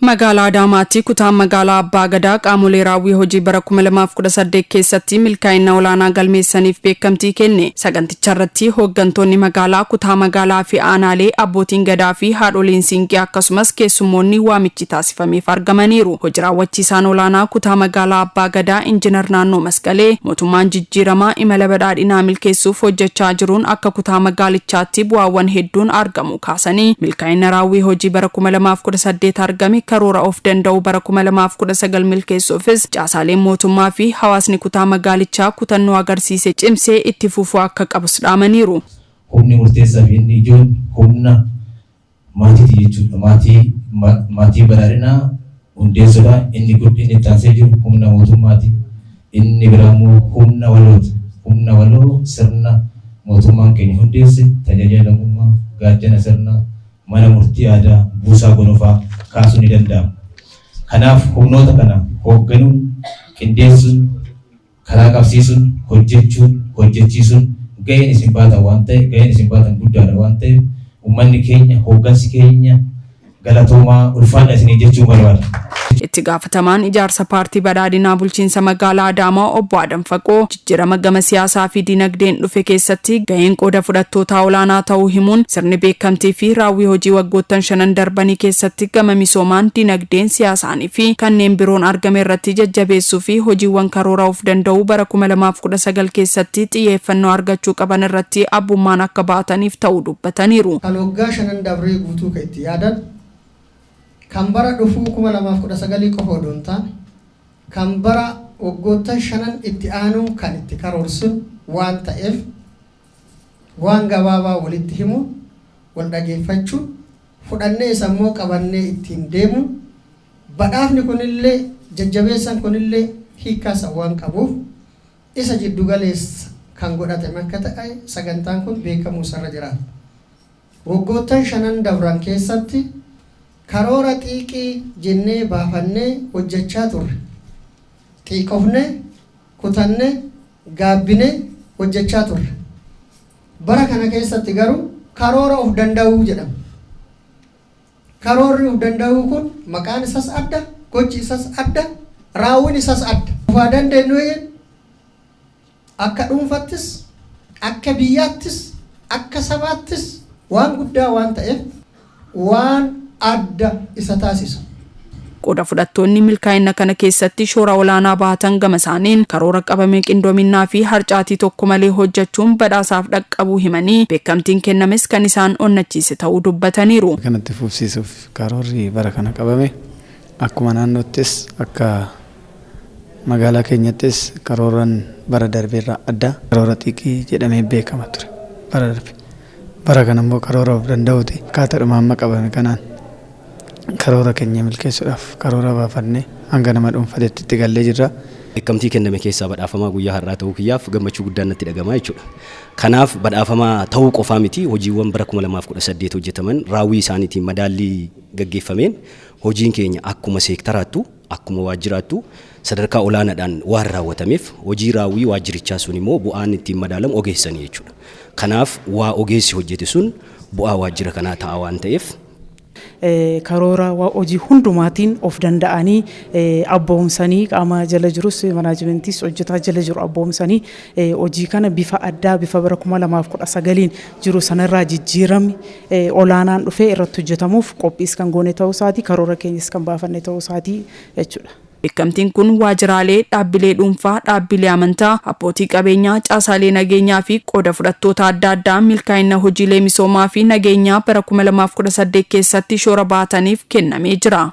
Magaalaa Adaamaatti kutaan magaalaa Abbaa Gadaa qaamolee raawwii hojii bara 2018 keessatti milkaa'ina olaanaa galmeessaniif beekamtii kenne. Saganticha irratti hooggantoonni magaalaa, kutaa magaalaa fi aanaalee, abbootiin gadaa fi haadholiin siinqee akkasumas keessummoonni waamichi taasifameef argamaniiru. Hojii raawwachiisaan olaanaa kutaa magaalaa Abbaa Gadaa Injinar Naannoo Masqalee mootummaan jijjiiramaa imala badhaadhinaa milkeessuuf hojjechaa jiruun akka kutaa magaalichaatti bu'aawwan hedduun argamu kaasanii, milkaa'ina raawwii hojii bara 2018 argame karoora of danda'uu bara 2019 milkeessuufis caasaaleen mootummaa fi hawaasni kutaa magaalichaa kutannoo agarsiise cimsee itti fufuu akka qabus dhaamaniiru. Humni murteessaa fi inni ijoon humna maatiiti jechuudha. Maatii badhaadhinaa hundeessuudha. Inni inni itti aansee jiru humna mootummaati. Inni biraa immoo humna walooti. Humna waloo sirna mootummaan keenya hundeesse, tajaajila lammummaa, gaachana sirnaa, mana murtii aadaa, buusaa gonofaa kaasuun ni danda'ama. Kanaaf humnoota kana hoogganuun, qindeessuun, karaa qabsiisuun, hojjechuun, hojjechiisuun gaheen isin baatan waan ta'e, gaheen isin baatan guddaadha waan ta'eef, uummanni keenya, hooggansi keenya galatoomaa, ulfaadha isinii jechuun barbaada. Itti gaafatamaan ijaarsa paartii badhaadhinaa bulchiinsa magaalaa Adaamaa obbo Adam Faqoo jijjiirama gama siyaasaa fi dinagdeen dhufe keessatti gaheen qooda fudhattootaa olaanaa ta'uu himuun, sirni beekamtii fi raawwii hojii waggoottan shanan darbanii keessatti gama misoomaan, dinagdeen, siyaasaanii fi kanneen biroon argame irratti jajjabeessuu fi hojiiwwan karoora of danda'uu bara 2019 keessatti xiyyeeffannoo argachuu qaban irratti abbummaan akka baataniif ta'uu dubbataniiru. Kan waggaa shanan dabree guutuu kan itti yaadan, kan bara dhufuu 2019 qofa odoo hin taane, kan bara waggoottan shanan itti aanuu kan itti karoorsun waan ta'eef, waan gabaabaa walitti himuun, wal dhageeffachuun, fudhannee isa immoo qabannee ittiin deemuun, badhaafni kunillee jajjabeessan kunillee hiikkaa waan qabuuf isa jiddugaleessa kan godhatame akka ta'e sagantaan kun beekamuu isarra jiraata. Waggoottan shanan dabran keessatti karoora xiiqii jennee baafannee hojjechaa turre. Xiiqofnee, kutannee, gaabbinee hojjechaa turre. Bara kana keessatti garuu karoora of danda'uu jedhama. Karoorri of danda'uu kun maqaan isas adda, gochi isas adda, raawwiin isas adda. Ufaa dandeenyu akka dhuunfattis, akka biyyaattis, akka sabaattis waan guddaa waan ta'eef waan adda isa taasisa. Qooda fudhattoonni milkaa'ina kana keessatti shoora olaanaa baatan gama isaaniin karoora qabame qindoominaa fi harcaatii tokko malee hojjechuun badhaasaaf dhaqqabuu himanii, beekamtiin kennames kan isaan onnachiise ta'uu dubbataniiru. Kanatti fufsiisuuf karoorri bara kana qabame akkuma naannoottis akka magaalaa keenyattis karooran bara darbeerraa adda, karoora xiiqii jedhamee beekama ture bara darbe. Bara kana immoo karoora of danda'uuti. Akkaataadhuma amma qabame kanaan karoora keenya milkeessuudhaaf karoora baafannee hanga nama dhuunfatetti itti gallee jirra. Beekamtii kenname keessaa badhaafamaa guyyaa har'aa ta'uu kiyyaaf gammachuu guddaan natti dhagama jechuudha. Kanaaf badhaafamaa ta'uu qofaa miti, hojiiwwan bara 2018 hojjetaman raawwii isaaniitiin madaallii gaggeeffameen hojiin keenya akkuma seektaraattu akkuma waajjiraattu sadarkaa olaanaadhaan waan raawwatameef, hojii raawwii waajjirichaa sun immoo bu'aan ittiin madaalamu ogeessanii jechuudha. Kanaaf waa ogeessi hojjete sun bu'aa waajjira kanaa ta'a waan ta'eef, karoora hojii hundumaatiin of danda'anii abboomsanii, qaama jala jirus, manaajimentis hojjetaa jala jiru abboomsanii, hojii kana bifa addaa bifa bara 2019 jiru sanarraa jijjiiramni olaanaan dhufee irratti hojjetamuuf qophiis kan goone ta'uu isaati, karoora keenyas kan baafanne ta'uu isaati jechuudha. Beekamtiin kun waajjiraalee, dhaabbilee dhuunfaa, dhaabbilee amantaa, abbootii qabeenyaa, caasaalee nageenyaa fi qooda fudhattoota adda addaa milkaa'ina hojiilee misoomaa fi nageenyaa bara 2018 keessatti shoora baataniif kennamee jira.